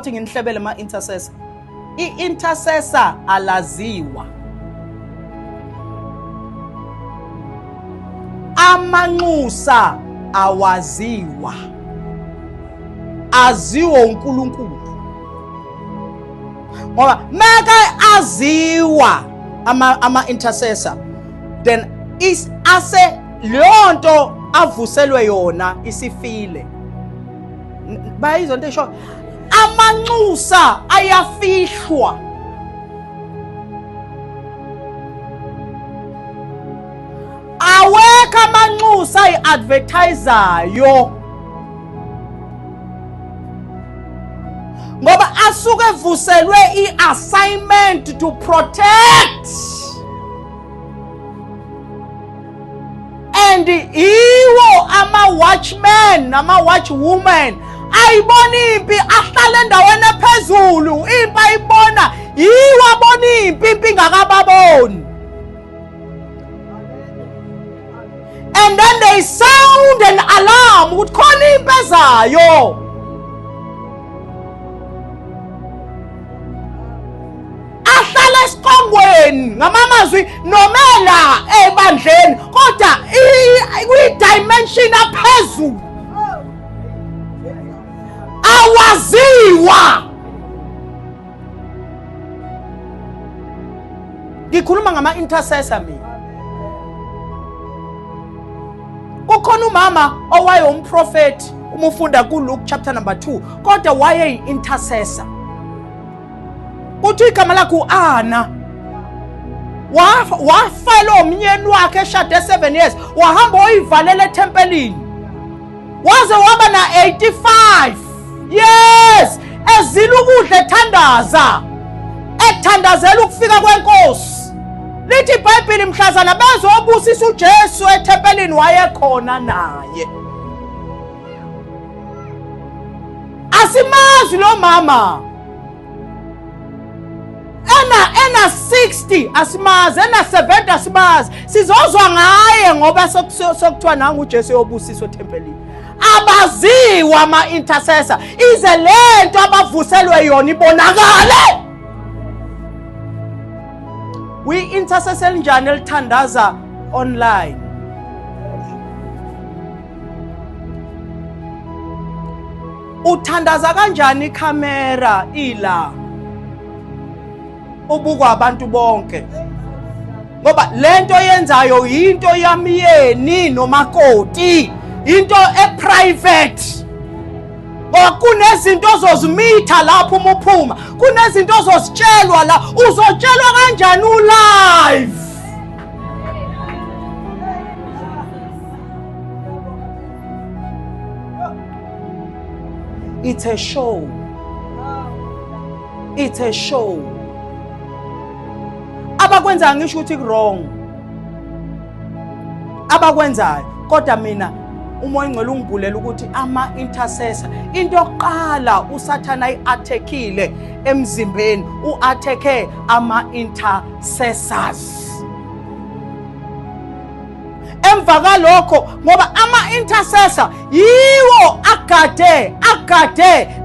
Uthi nginihlebele ama intercessor. I-intercessor alaziwa. Amanxusa awaziwa. Aziwa uNkulunkulu. Ngoba maka aziwa ama intercessor then is ase leyo nto avuselwe yona isifile. Bayizwa into esho amanxusa ayafihlwa. Awekho amanxusa ayi-advertisayo ngoba asuke evuselwe i-assignment to protect and iwo ama-watchmen nama-watchwoman ayibona impi, ahlala endaweni ephezulu, impi ayibona yiwo abona impi, impi ingakababoni. And then they sound an alarm ukuthi khona impi ezayo. Ahlala esiqongweni ngamamazwi nomela ebandleni, kodwa kwi-dimension aphezulu awaziwa. Ngikhuluma ngama-intercessor mina. Kukhona umama owayewumprofethi, uma ufunda kuLuke chapter number 2, kodwa wayeyi-intercessor. Uthi igama lakhe u-Ana. Wafa lo myeni wakhe eshade 7 years, wahamba wayivalela ethempelini waze waba na 85 years ezila ukudla, ethandaza, ethandazela ukufika kwenkosi. Lithi iBhayibheli mhlazana bezobusisa uJesu ethempelini wayekhona naye. Asimazi lo mama ena 60, asimazi ena 70, asimazi. Sizozwa ngaye ngoba sokuthiwa nangu uJesu yobusiswa ethempelini. Abaziwa ama-intercessor ize lento abavuselwe yona ibonakale. We-intercessor elinjani elithandaza online? Uthandaza kanjani ikhamera ila ubukwa abantu bonke? Ngoba lento yenzayo yinto yamyeni nomakoti, into eprivate. Ngoba kunezinto ozozimitha lapho uma uphuma, kunezinto ozozitshelwa la. Uzotshelwa kanjani ulive? It's a show. It's a show. Abakwenzayo ngisho ukuthi wrong. Abakwenzayo, kodwa mina uMoya oNgcwele ungibulela ukuthi ama intercessor, into yokuqala uSathana ayi-attackile emzimbeni, u-attacke ama intercessors. Emva kalokho, ngoba ama-intercessor yiwo agade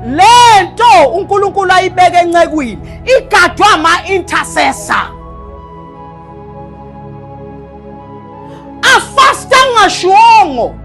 lento uNkulunkulu ayibeke encekwini, igadwa ama-intercessor. Afasta ngashiwongo.